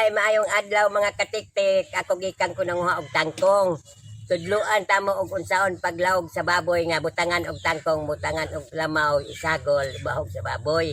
Ay, maayong adlaw, mga katiktik. Ako gikan ko nanguha og tangkong. Tudluan tamo og unsaon paglawog sa baboy nga butangan og tangkong, butangan og lamaw, isagol, bahog sa baboy.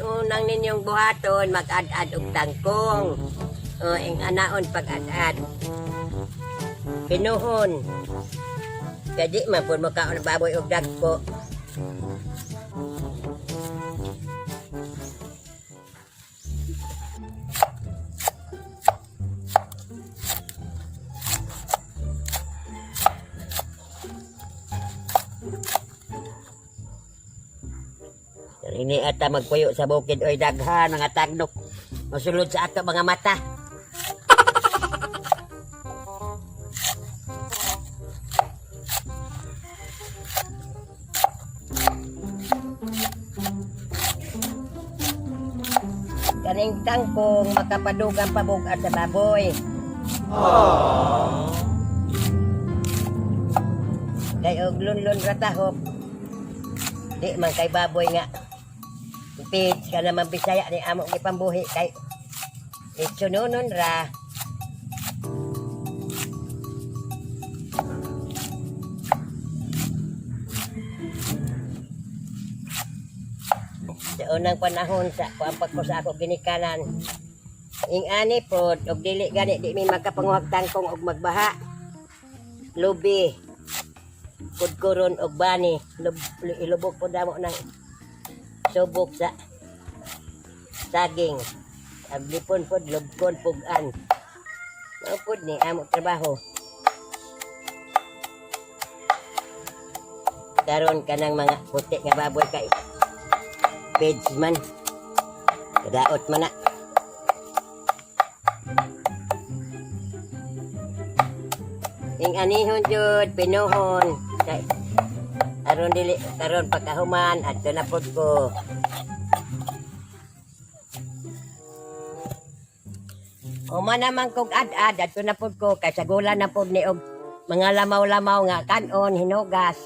Unang ninyong buhaton, mag-ad-ad og tangkong. O, ing anaon pag-ad-ad. Pinuhon. Kaya di man po makaon ang baboy og dagko. Ini ata magpuyo sa bukid oy, daghan mga tagnok. Masulod sa ato mga mata. Kaning tangkong makapadugang pabugat sa baboy. Kay og lunlun ra tahop. Di man kay baboy nga Pits ka naman Bisaya ni amo gipambuhi kay Itsununon ra. Sa unang panahon sa kuan pa ko sa ako ginikanan. Ing ani pod og dili gani di mi makapanguhag tangkong og magbaha. Lubi. Kudkuron og bani, ilubog pod namo ng subok sa saging. Aglipon pod, lubkon pugan. Mao pod ni amo trabaho. Karon kanang mga puti nga baboy kay page man. Kadaot man na. Ing anihon jud, pinuhon. Kay aron dili karon pagkahuman adto na pod ko. Uma naman kog ad-ad, adto na pod ko kay sagulan na pod ni og mga lamaw-lamaw nga kanon hinugas.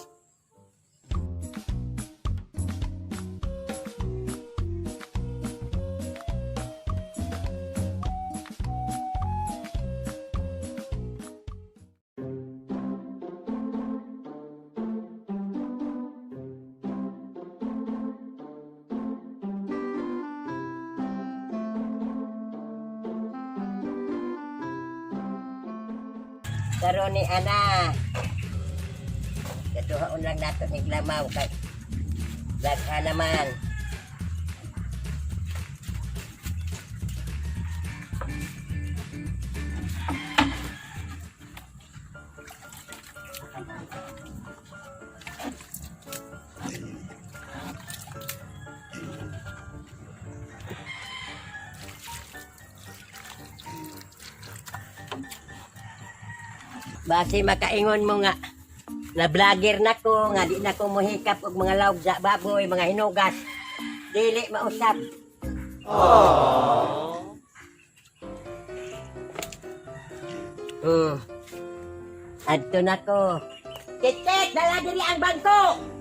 Karon ni ana. Katuhaon lang nato ni lamaw kay daghan naman. Base makaingon mo nga na vlogger na ko nga di na ko mohikap og mga lawg sa baboy, mga hinugas. Dili mausab. Adto na ko. Titit, dala diri ang bangko.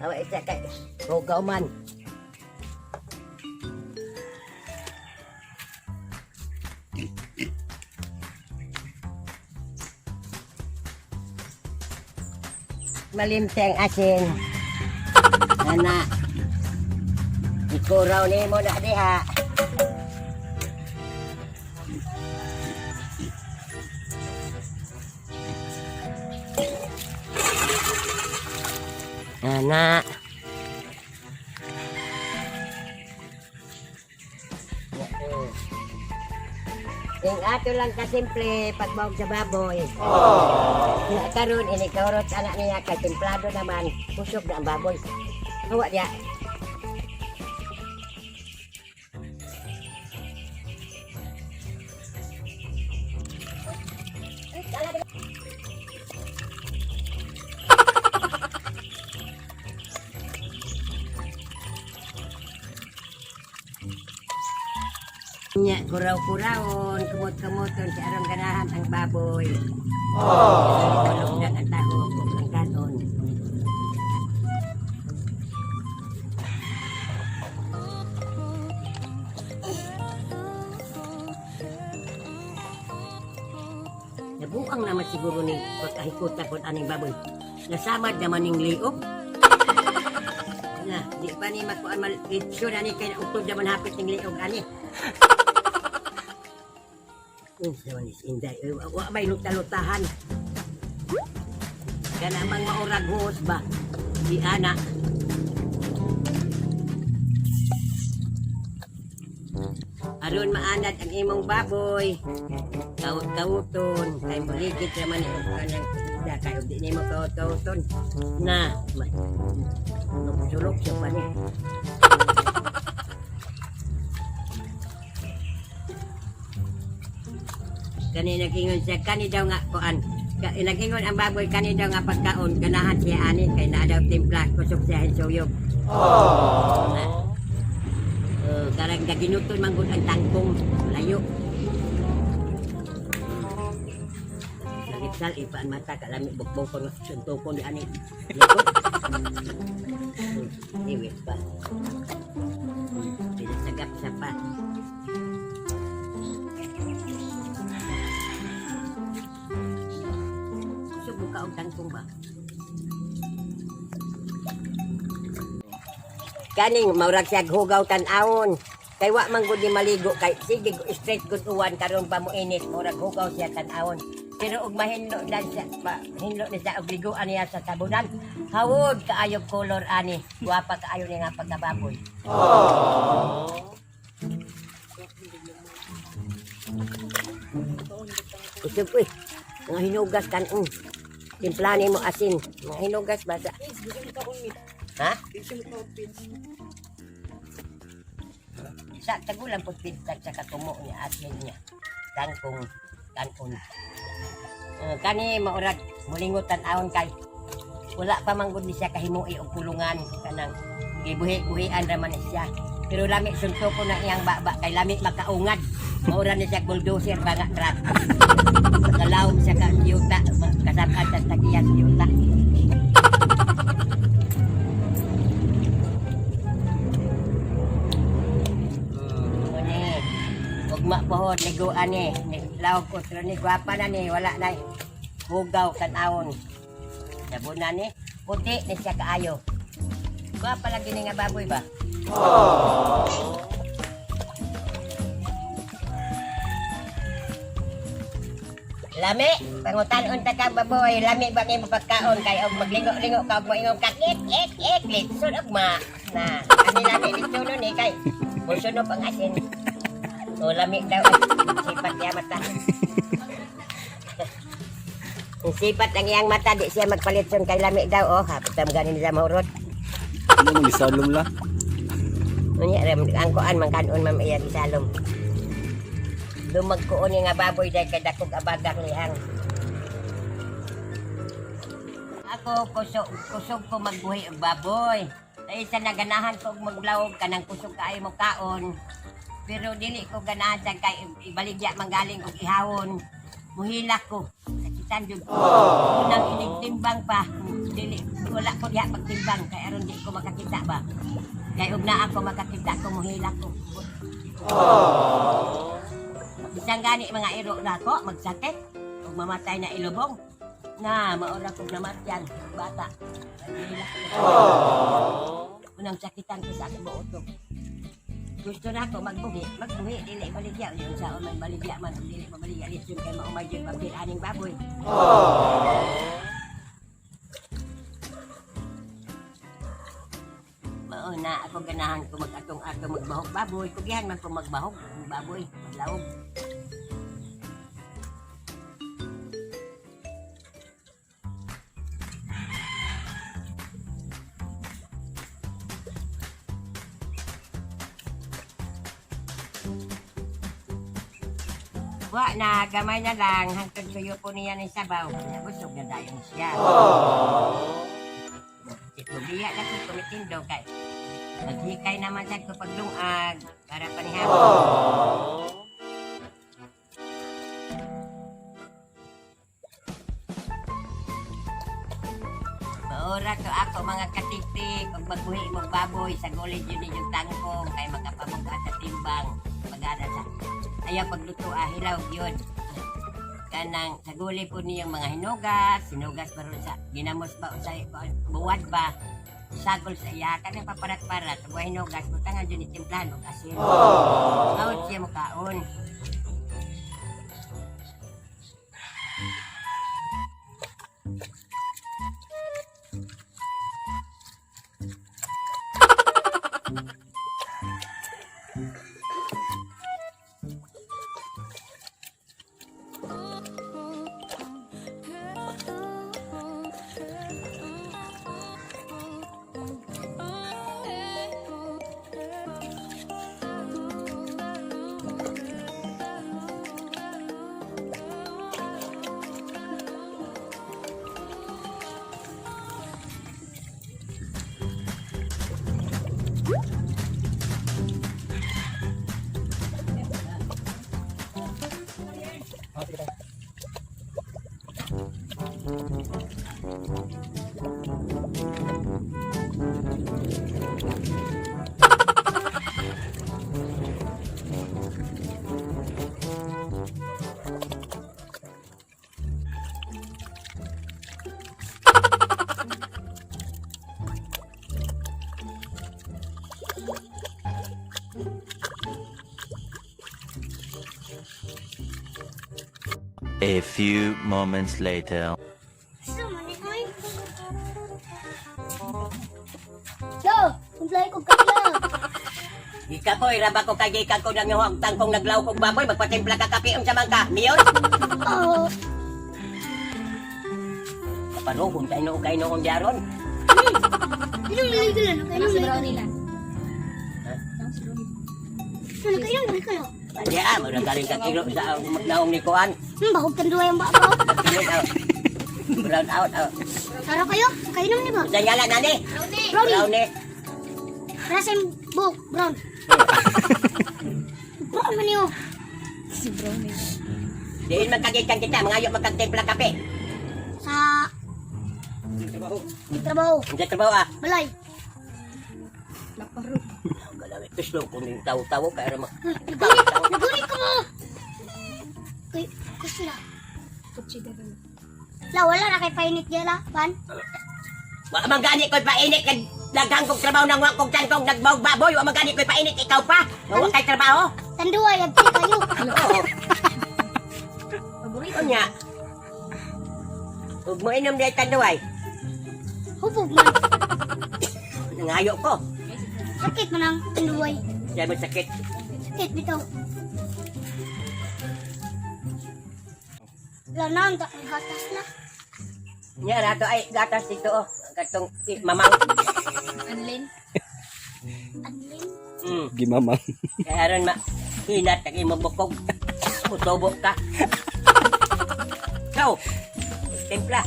Awa isa kay hugaw man. Malimte ang asin. Ana. Ikuraw ni mo na diha. Ana. Yung ato lang kasimple pagbawag sa baboy. Nga karon ini kaurot anak niya kay templado naman, kusog na ang baboy. Hawa diya. Nya kuraw-kurawon, kumot-kumoton sa arong ganahan ang baboy. Tulog na ang tao ug ang kanon. Nabuang naman siguro ni pagkahikuta kon aning baboy. Nasamad naman ning liog. Na, di pa ni makuan mal litsyon ani kay nautod naman hapit ning liog ani. Unsa man is inday, eh, wa may luta-lutahan. Kana mang maurag huos ba? Di ana. Aron maanad ang imong baboy. Kawut-kawuton kay muligid raman ni og kanang isda kay og di nimo kawut-kawuton. Na, sulok siya pa ni. Kani nag-ingon siya kani daw nga kuan. Nag-ingon ang baboy kani daw nga pagkaon ganahan siya ani kay naa daw timpla kusog siya suyog. Na. Oh, karang gaginuton man gud ang tangkong layo. Nagitsal ipaan mata kalami bukbukon suntukon di ani. Likod. Iwit pa. Pinasagap sa pa. Subo ka og tangkong ba? Kaning maurag siya hugaw tan-awon. Kay wa man gud ni maligo kay sige straight gud uwan karon pa mo init murag hugaw siya tan-awon. Pero og mahinlo lang siya, mahinlo ni siya og liguan niya sa sabunan. Hawod kaayo color ani, gwapa kaayo ni nga pagkababoy. Usog uy, mga hinugas kan Timplani mo asin, mga hinugas basa. Ha? Sa tagulan po pintag sa katumo niya asin niya. Tangkong kanon. Kani maurag mulingot tan-awon kay wala pa man gud ni siya kahimui og kulungan kanang gibuhi-buhian ra man ni siya. Pero lami sunto ko na iyang baba kay lami makaungad. Maura ni siya bulldozer ba nga truck. Kalawom siya ka yuta kasabad sa tagiyan yuta. Ni. Ugma pohod liguan ni. Lawag ko pero ni gwapa na ni wala na hugaw tan-awon. Sabo na ni puti ni siya kaayo. Gwapa lagi ni nga baboy ba? Lami, pangutan-on ta ka baboy, lami ba ni pagkaon kay og maglingo-lingo ka og moingon ka ek ek ek litson og ma. Na, ani lami litson ni kay musunog ang asin. O lami daw ay sipat niya mata. Ang sipat ang iyang mata di siya magpalitson kay lami daw oh hapit tam ganin siya mahurot. Ano mo gisalom la? Unya ram ang kuan man kanon man iya gisalom. Dumagkuon ni nga baboy dahil kay dakog abagang lihang. Ako kusog kusog ko magbuhi og baboy. Dahil sa naganahan ko og maglawog kanang kusog kaayo mo kaon. Pero dili ko ganahan sa kay ibaligya manggaling og ihawon. Muhilak ko. Sakitan jud ko. Unang inig timbang pa. Dili wala ko diha pagtimbang kay aron di ko makakita ba. Kay og naa ko makakita ko muhilak ko. Bisan gani mga iro na ako magsakit ug mamatay na ilubong. Na maura kog namatyan bata. Muhilak ko. Unang sakitan ko sa akong buotog. Gusto na ako magbuhi, magbuhi, dili baligya. Yun sa man baligya man, ug dili mabaligya litson kay maumay jud papel aning baboy. Mao na ako ganahan ko mag-atong-atong magbahog baboy. Kugihan man ko magbahog baboy, maglawog. Wa na, gamay na lang. Hangtod suyo po niya ng sabaw. Busog na dayon siya. Biya na ko kumitindo kay naghikay naman sad ko paglungag para panihapon. Maura to ako mga katiktik ug magbuhi mong baboy sa gulid yun inyong tangkong kay makapamugha sa timbang pagara sa ayaw pagluto ah, hilaw yun kanang sa gulay po niyang mga hinugas, hinugas ba ron sa ginamos ba o sa buwad ba, sagol sa iya, kanang paparat-parat, buhay hinugas, butangan yun itimplahan og asin. Out siya mukaon. A few moments later. Gusto mo ni Oy? Lo, kumplay ko kapla. Ika ko, iraba ko kay gikan ko nang ang tangkong naglaw kog baboy, magpatimpla ka kape unsa man ka, mayor? Oo. Kaparuhon kay noong kay noong diaron. Inom ligo lang, kainom Si ligo. Brownie lang. Ano kainom ligo lang? Di ah, mura galing ka kilo sa magnaong ni Kuan. Bahog kan duwa yung baba. Kilo out. Brown out. Out. Tara kayo, kainom ni ba? Sa ngalan nani? Brownie. Brownie. Rasen buk brown. Brown man niyo. Si Brownie. Diin magkagikan kita, mga ayok magkagtimpla kape. Sa trabaho, Unsa trabaho ah? balay. Laparo. Galawit tuslo kung ning tawo-tawo kay ra Nagulit, nagulit ko mo. Kay kusla. Kutsi daro. La wala na kay painit gela, pan. Wa man gani ko'y painit kag daghang kog trabaho nang wa kog tangkong nagbawg baboy, wa man gani ko'y painit ikaw pa. Nga wa kay trabaho. Tanduay agti kayo. Oo. Paborito. Unya. Ug mo inom di tanduay. Hubog man. Nangayo ko. Sakit man ang tanduay. Dahil mo sakit. Sakit bitaw. La nang ta kay gatas na. Nya rato ay gatas dito oh. Katong mamang. Anlin. Adlin. Gimamang. Kaya aron ma hinat kag imong bukog. Mutubo ka. Go. Templa.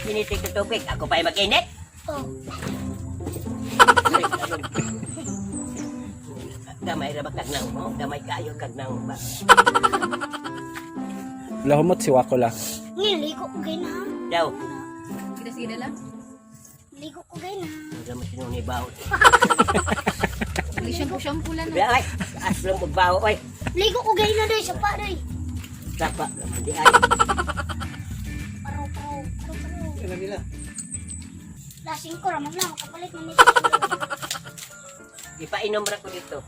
Kinitig sa tubig. Ako pa'y mag-init. Oh, Gamay ra ba kag nang mo? Gamay kayo kag nang ba? Lahumot si Wakola. niligo ko gay na. Daw. Kita sige na lang. Ligo ko gay na. Wala mo sinong ni baho. May shampoo shampoo lang. Ay, aslong og baho oy. Ligo ko gay na doy sa pa doy. Sapa naman di ay. Paro paro paro paro. Ano nila? Lasing ko ra man lang kapalit man nito. Ipainom ra ko dito.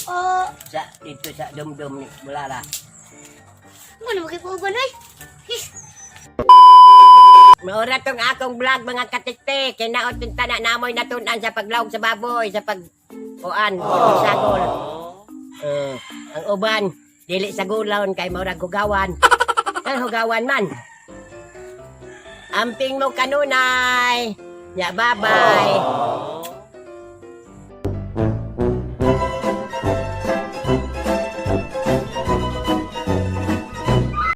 Oh, Sa dito sa dumdum ni Bulara. mo na magipauban oy. Hish. Maura tong akong vlog, mga katiktik. Kinaot yung tana namoy natunan sa paglawg sa baboy, sa pag kuan, pagsagol. Ang uban, dili sa gulon kay maurag hugawan. Ang hugawan man. Amping mo kanunay. Ya, bye-bye.